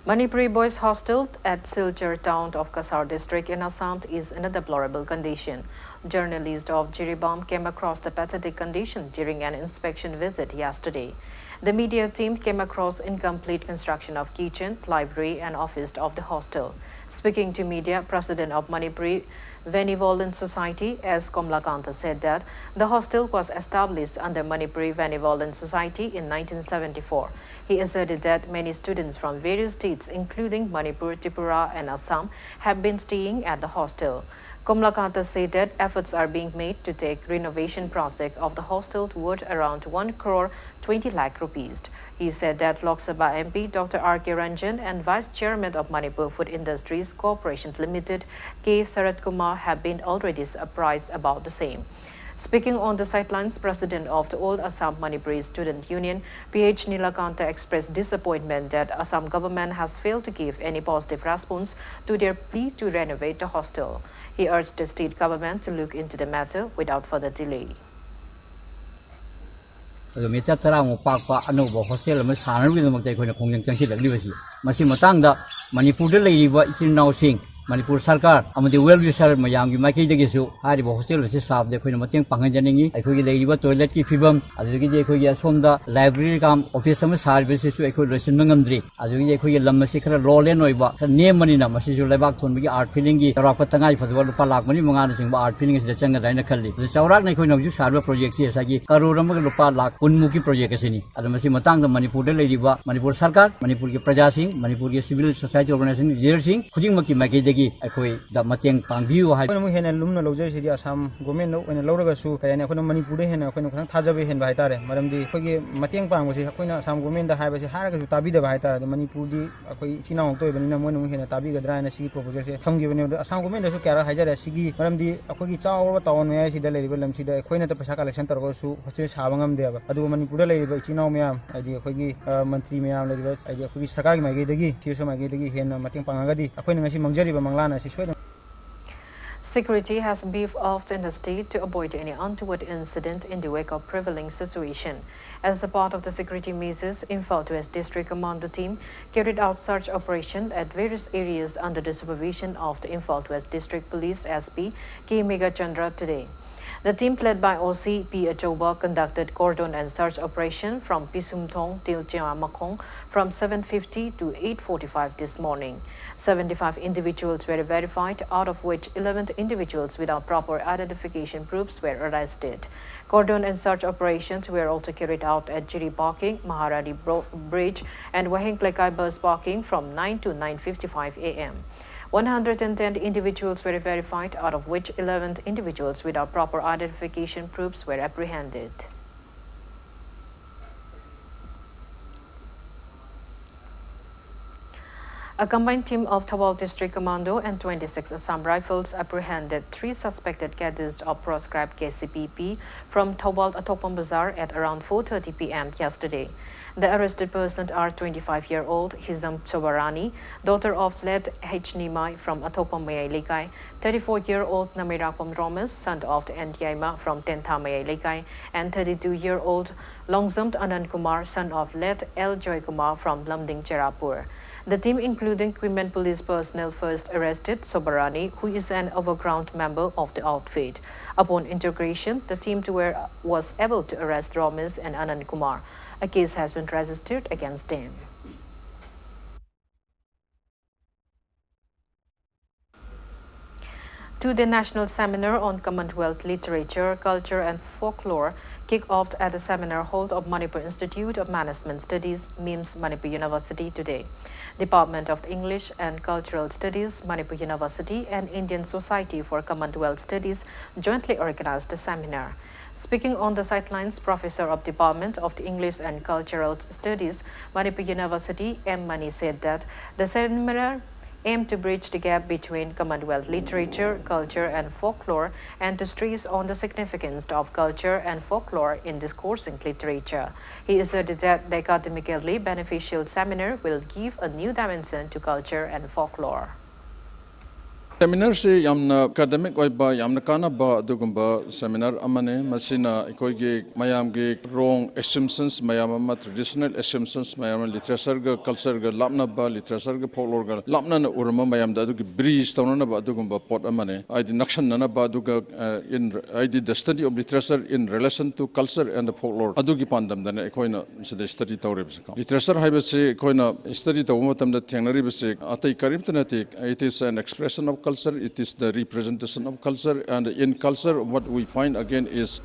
Manipuri boys hostel at Silchar town of Cachar district in Assam is in a deplorable condition. Journalist of Jiribam came across the pathetic condition during an inspection visit yesterday. The media team came across incomplete construction of kitchen, library and office of the hostel. Speaking to media, President of Manipuri Benevolent Society, S Komlakanta, said that the hostel was established under Manipuri Benevolent Society in nineteen seventy-four. He asserted that many students from various states, including Manipur, Tripura, and Assam, have been staying at the hostel. Komlakanta said that efforts are being made to take renovation project of the hostel worth around one crore twenty lakh rupees. He said that Lok Sabha M P Doctor R K Ranjan and Vice Chairman of Manipur Food Industries Corporation Limited, K Sarat Kumar, have been already apprised about the same. Speaking on the sidelines, President of the All Assam Manipuri Student Union, P H Nilakanta, expressed disappointment that Assam government has failed to give any positive response to their plea to renovate the hostel. He urged the state government to look into the matter without further delay. ꯑꯗꯣ metre ꯇꯔꯥꯃꯨꯛ ꯄꯥꯛꯄ ꯑꯅꯧꯕ hostel ꯑꯃ ꯁꯥꯅꯕꯒꯤꯗꯃꯛꯇ ꯑꯩꯈꯣꯏꯅ ꯈꯣꯡꯖꯪ ꯆꯪꯁꯤꯜꯂꯛꯂꯤꯕꯁꯤ, ꯃꯁꯤ ꯃꯇꯥꯡꯗ ꯃꯅꯤꯄꯨꯔꯗ ꯂꯩꯔꯤꯕ ꯏꯆꯤꯜ ꯏꯅꯥꯎꯁꯤꯡ, ꯃꯅꯤꯄꯨꯔ ꯁꯔꯀꯥꯔ ꯑꯃꯗꯤ ꯋꯦꯜ ꯋꯤꯁꯔ ꯃꯌꯥꯝꯒꯤ ꯃꯥꯏꯀꯩꯗꯒꯤꯁꯨ ꯍꯥꯏꯔꯤꯕ ꯍꯣꯁꯇꯦꯜ ꯑꯁꯤ ꯁꯥꯕꯗ ꯑꯩꯈꯣꯏꯅ ꯃꯇꯦꯡ ꯄꯥꯡꯍꯟꯖꯅꯤꯡꯏ꯫ ꯑꯩꯈꯣꯏꯒꯤ ꯂꯩꯔꯤꯕ ꯇꯣꯏꯂꯦꯠꯀꯤ ꯐꯤꯕꯝ, ꯑꯗꯨꯗꯒꯤꯗꯤ ꯑꯩꯈꯣꯏꯒꯤ ꯑꯁꯣꯝꯗ ꯂꯥꯏꯕ꯭ꯔꯦꯔꯤ ꯀꯝ ꯑꯣꯐꯤꯁ ꯑꯃ ꯁꯥꯔꯤꯕꯁꯤꯁꯨ ꯑꯩꯈꯣꯏ ꯂꯣꯏꯁꯤꯟꯕ ꯉꯝꯗ꯭ꯔꯤ꯫ ꯑꯗꯨꯗꯒꯤꯗꯤ ꯑꯩꯈꯣꯏꯒꯤ ꯂꯝ ꯑꯁꯤ ꯈꯔ ꯂꯣ ꯂꯦꯟ ꯑꯣꯏꯕ, ꯈꯔ ꯅꯦꯝꯕꯅꯤꯅ ꯃꯁꯤꯁꯨ ꯂꯩꯕꯥꯛ ꯊꯣꯟꯕꯒꯤ ꯑꯥꯔꯠ ꯐꯤꯂꯤꯡꯒꯤ ꯆꯥꯎꯔꯥꯛꯄ ꯇꯉꯥꯏ ꯐꯗꯕ ꯂꯨꯄꯥ ꯂꯥꯈ ꯃꯔꯤ ꯃꯉꯥꯅ ꯆꯤꯡꯕ ꯑꯥꯔꯠ ꯐꯤꯂꯤꯡ ꯑꯁꯤꯗ ꯆꯪꯒꯗ꯭ꯔꯥ ꯍꯥꯏꯅ ꯈꯜꯂꯤ꯫ ꯑꯗꯨ ꯆꯥꯎꯔꯥꯛꯅ ꯑꯩꯈꯣꯏꯅ ꯍꯧꯖꯤꯛ ꯁꯥꯔꯤꯕ ꯄ꯭ꯔꯣꯖꯦꯛꯁꯤ ꯉꯁꯥꯏꯒꯤ ꯀꯔꯣꯔ ꯑꯃꯒ ꯂꯨꯄꯥ ꯂꯥꯈ ꯀꯨꯟꯃꯨꯛꯀꯤ ꯄ꯭ꯔꯣꯖꯦꯛ ꯑꯁꯤꯅꯤ꯫ ꯑꯗꯣ ꯃꯁꯤ ꯃꯇꯥꯡꯗ ꯃꯅꯤꯄꯨꯔꯗ ꯂꯩꯔꯤꯕ ꯃꯅꯤꯄꯨꯔ ꯁꯔꯀꯥꯔ, ꯃꯅꯤꯄꯨꯔꯒꯤ ꯄ꯭ꯔꯖꯥꯁꯤꯡ, ꯃꯅꯤꯄꯨꯔꯒꯤ ꯁꯤꯚꯤꯜ ꯁꯣꯁꯥꯏꯇꯤ ꯑꯣꯔꯒꯅꯥꯏꯖꯦꯁꯟ ꯂꯤꯗꯔꯁꯤꯡ ꯈꯨꯗꯤꯡꯃꯛꯀꯤ ꯃꯥꯏꯀꯩꯗꯒꯤ ꯒꯤ ꯑꯩꯈꯣꯏꯗ ꯃꯇꯦꯡ ꯄꯥꯡꯕꯤꯌꯨ ꯍꯥꯏꯕ꯫ ꯑꯩꯈꯣꯏꯅ ꯑꯃꯨꯛ ꯍꯦꯟꯅ ꯂꯨꯝꯅ ꯂꯧꯖꯔꯤꯁꯤꯗꯤ ꯑꯁꯥꯝ ꯒꯣꯔꯃꯦꯟꯗ ꯑꯣꯏꯅ ꯂꯧꯔꯒꯁꯨ, ꯀꯔꯤ ꯍꯥꯏꯅꯤ, ꯑꯩꯈꯣꯏꯅ ꯃꯅꯤꯄꯨꯔꯗ ꯍꯦꯟꯅ ꯑꯩꯈꯣꯏꯅ ꯈꯤꯇꯪ ꯊꯥꯖꯕ ꯍꯦꯟꯕ ꯍꯥꯏꯇꯥꯔꯦ꯫ ꯃꯔꯝꯗꯤ ꯑꯩꯈꯣꯏꯒꯤ ꯃꯇꯦꯡ ꯄꯥꯡꯕꯁꯤ ꯑꯩꯈꯣꯏꯅ ꯑꯁꯥꯝ ꯒꯣꯔꯃꯦꯟꯗ ꯍꯥꯏꯕꯁꯤ ꯍꯥꯏꯔꯒꯁꯨ ꯇꯥꯕꯤꯗꯕ ꯍꯥꯏꯇꯥꯔꯦ꯫ ꯑꯗꯣ ꯃꯅꯤꯄꯨꯔꯗꯤ ꯑꯩꯈꯣꯏ ꯏꯆꯤꯜ ꯏꯅꯥꯎ ꯉꯥꯛꯇ ꯑꯣꯏꯕꯅꯤꯅ ꯃꯣꯏꯅ ꯑꯃꯨꯛ ꯍꯦꯟꯅ ꯇꯥꯕꯤꯒꯗ꯭ꯔꯥ ꯍꯥꯏꯅ ꯁꯤꯒꯤ ꯄ꯭ꯔꯣꯄꯣꯖꯦꯜꯁꯦ ꯊꯝꯈꯤꯕꯅꯦ꯫ ꯑꯗꯣ ꯑꯁꯥꯝ ꯒꯣꯔꯃꯦꯟꯗꯁꯨ ꯀꯌꯥꯔꯛ ꯍꯥꯏꯖꯔꯦ, ꯁꯤꯒꯤ ꯃꯔꯝꯗꯤ ꯑꯩꯈꯣꯏꯒꯤ ꯆꯥꯎꯔꯕ ꯇꯥꯎꯟ ꯃꯌꯥꯏꯁꯤꯗ ꯂꯩꯔꯤꯕ ꯂꯝꯁꯤꯗ ꯑꯩꯈꯣꯏꯅ ꯄꯩꯁꯥ ꯀꯂꯦꯛꯁꯟ ꯇꯧꯔꯒꯁꯨ ꯍꯣꯁꯇꯦꯜ ꯁꯥꯕ ꯉꯝꯗꯦꯕ꯫ ꯑꯗꯨꯒ ꯃꯅꯤꯄꯨꯔꯗ ꯂꯩꯔꯤꯕ ꯏꯆꯤꯜ ꯏꯅꯥꯎ ꯃꯌꯥꯝ, ꯍꯥꯏꯗꯤ ꯑꯩꯈꯣꯏꯒꯤ, ꯑ, ꯃꯟꯇ꯭ꯔꯤ ꯃꯌꯥꯝ ꯂꯩꯔꯤꯕ, ꯍꯥꯏꯗꯤ ꯑꯩꯈꯣꯏꯒꯤ ꯁꯔꯀꯥꯔꯒꯤ ꯃꯥꯏꯀꯩꯗꯒꯤ, ꯁꯤ ꯑꯦꯁ ꯑꯣ ꯃꯥꯏꯀꯩꯗꯒꯤ ꯍꯦꯟꯅ ꯃꯇꯦꯡ ꯄꯥꯡꯉꯒꯗꯤ ꯑꯩꯈꯣꯏꯅ ꯉꯁꯤ ꯃꯥꯡꯖꯔꯤꯕ ꯃꯪꯂꯥꯟ ꯑꯁꯤ ꯁꯣꯏꯗꯅ Security has beefed up in the state to avoid any untoward incident in the wake of prevailing situation. As a part of the security measures, Imphal West District Commando team carried out search operation at various areas under the supervision of the Imphal West District Police S P K Meghachandra today. The team led by O C P Achauba conducted cordon and search operation from Pisumthong till Chemakhong from seven fifty to eight forty-five this morning. Seventy-five individuals were verified, out of which eleven individuals without proper identification proofs were arrested. Cordon and search operations were also carried out at Jiribakeng, Maharani Bro-, Bridge, and Waheng Plekai bus parking from nine to nine fifty-five A M. One hundred and ten individuals were verified, out of which eleven individuals without proper identification proofs were apprehended. A combined team of Thoubal District Commando and twenty-six Assam Rifles apprehended three suspected cadres of proscribed K C P P from Thoubal Athokpam Bazar at around four thirty P M yesterday. The arrested persons are twenty-five-year-old Hizam Chobarani, daughter of late H Nimai from Athokpam Mayai Lekai, thirty-four-year-old Namirakpam Romas, son of N Yaima from Tentha Mayai Lekai, and thirty-two-year-old Longzam Anand Kumar, son of late L Joy Kumar from Lumding Cherapur. The team, including women police personnel, first arrested Sobarani, who is an overground member of the outfit. Upon interrogation, the team to were, was able to arrest Romas and Anand Kumar. A case has been registered against them. Two-day national seminar on Commonwealth literature, culture and folklore kicked off at the seminar hall of Manipur Institute of Management Studies, MIMS, Manipur University today. Department of English and Cultural Studies, Manipur University and Indian Society for Commonwealth Studies jointly organized the seminar. Speaking on the sidelines, Professor of Department of the English and Cultural Studies, Manipur University, M Mani, said that the seminar aim to bridge the gap between Commonwealth literature, culture, and folklore, and to stress on the significance of culture and folklore in discoursing literature. He asserted that the academically beneficial seminar will give a new dimension to culture and folklore. Seminarꯁꯤ ꯌꯥꯝꯅ academic ꯑꯣꯏꯕ, ꯌꯥꯝꯅ ꯀꯥꯟꯅꯕ ꯑꯗꯨꯒꯨꯝꯕ seminar ꯑꯃꯅꯤ꯫ ꯃꯁꯤꯅ ꯑꯩꯈꯣꯏꯒꯤ ꯃꯌꯥꯝꯒꯤ wrong assumptions ꯃꯌꯥꯝ ꯑꯃ, traditional assumptions ꯃꯌꯥꯝ ꯑꯃ, literatureꯒ cultureꯒ ꯂꯥꯞꯅꯕ, literature folkloreꯒ ꯂꯥꯞꯅꯅ ꯎꯔꯝꯕ ꯃꯌꯥꯝꯗ ꯑꯗꯨꯒꯤ bridge ꯇꯧꯅꯅꯕ ꯑꯗꯨꯒꯨꯝꯕ ꯄꯣꯠ ꯑꯃꯅꯤ꯫ ꯍꯥꯏꯗꯤ ꯅꯛꯁꯟꯅꯅꯕ, ꯑꯗꯨꯒ, uh, in, ꯍꯥꯏꯗꯤ the study of literature in relation to culture and folklore ꯑꯗꯨꯒꯤ ꯄꯥꯟꯗꯝꯗꯅ ꯑꯩꯈꯣꯏꯅ ꯁꯤꯗ study ꯇꯧꯔꯤꯕꯁꯦꯀꯣ꯫ Literature ꯍꯥꯏꯕꯁꯤ ꯑꯩꯈꯣꯏꯅ study ꯇꯧꯕ ꯃꯇꯝꯗ ꯊꯦꯡꯅꯔꯤꯕꯁꯤ ꯑꯇꯩ ꯀꯔꯤꯝꯇ ꯅꯠꯇꯦ꯫ It is an expression of culture, it is the representation of culture, and in culture what we find again is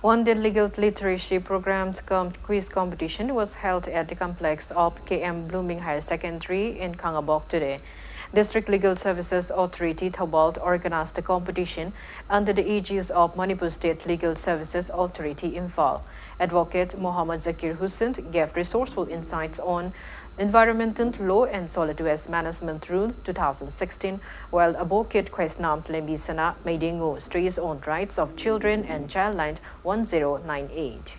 One-day legal literacy program cum quiz competition was held at the complex of K M Blooming Higher Secondary in Khangabok today. District Legal Services Authority Thoubal organized the competition under the aegis of Manipur State Legal Services Authority, Imphal. Advocate Mohammad Zakir Hussain gave resourceful insights on Environmental Law and Solid Waste Management Rule two thousand sixteen, while Advocate Khwaisnam Lembi Sana Meidingu stressed on rights of children and Childline one zero nine eight.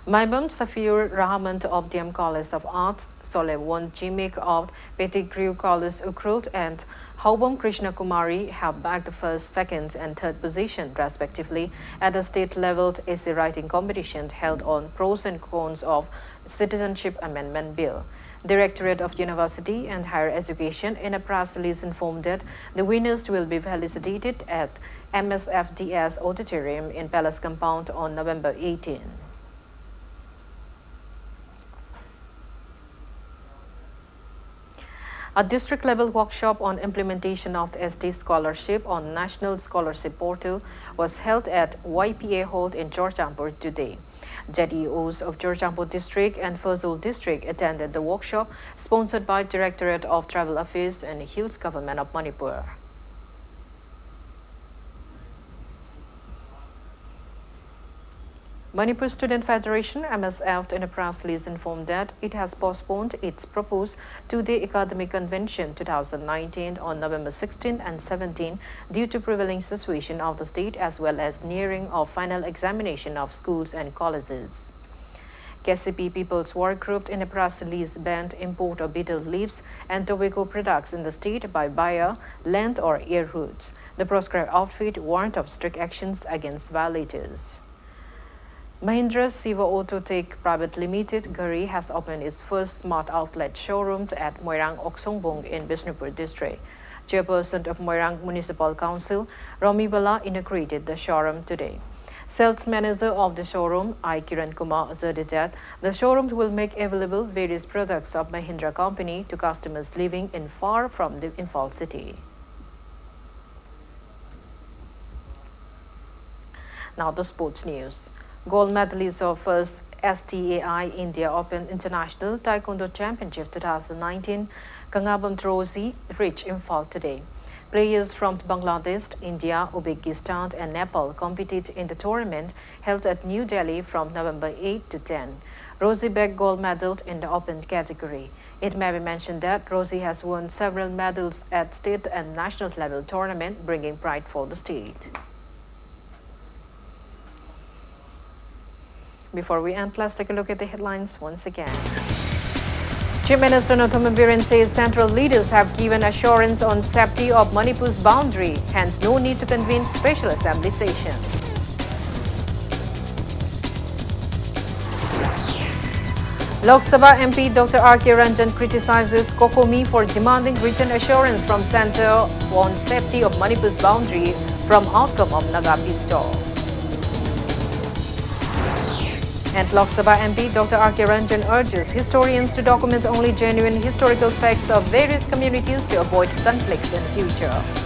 Maibam Safiur Rahman of D M College of Arts, Solewon Jimik of Pettigrew College, Ukhrul, and Haubam Krishna Kumari have bagged the first, second, and third position, respectively, at the state-level essay writing competition held on pros and cons of Citizenship Amendment Bill. Directorate of University and Higher Education in a press release informed that the winners will be felicitated at M S F D S Auditorium in Palace Compound on November eighteen. A district-level workshop on implementation of the S T scholarship on National Scholarship Portal was held at Y P A Hall in Churachandpur today. Z E Os of Churachandpur District and Pherzawl District attended the workshop sponsored by Directorate of Tribal Affairs and Hills Government of Manipur. Manipur Student Federation, M S F, in a press release informed that it has postponed its proposed two-day academic convention two thousand nineteen on November sixteen and seventeen due to prevailing situation of the state as well as nearing of final examination of schools and colleges. K C P People's War Group in a press release banned import of betel leaves and tobacco products in the state by via land or air routes. The proscribed outfit warned of strict actions against violators. Mahindra Siva Auto Tech Private Limited, Ghari, has opened its first smart outlet showroom at Moirang Oksongbung in Bishnupur District. Chairperson of Moirang Municipal Council, Romi Bala, inaugurated the showroom today. Sales manager of the showroom, I Kiran Kumar, asserted that the showroom will make available various products of Mahindra Company to customers living in far from the Imphal city. Now the sports news. Gold medalist of first S T A I India Open International Taekwondo Championship two thousand nineteen, Kangabam Rosie, reached Imphal today. Players from Bangladesh, India, Uzbekistan, and Nepal competed in the tournament held at New Delhi from November eight to ten. Rosie bagged gold medal in the open category. It may be mentioned that Rosie has won several medals at state and national level tournament, bringing pride for the state. Before we end, let's take a look at the headlines once again. Chief Minister Nonthomam Biren says central leaders have given assurance on safety of Manipur's boundary, hence no need to convene special assembly session. Lok Sabha M P Doctor R K Ranjan criticizes COCOMI for demanding written assurance from centre on safety of Manipur's boundary from outcome of Naga peace talk. And Lok Sabha M P Doctor R K Ranjan urges historians to document only genuine historical facts of various communities to avoid conflicts in future.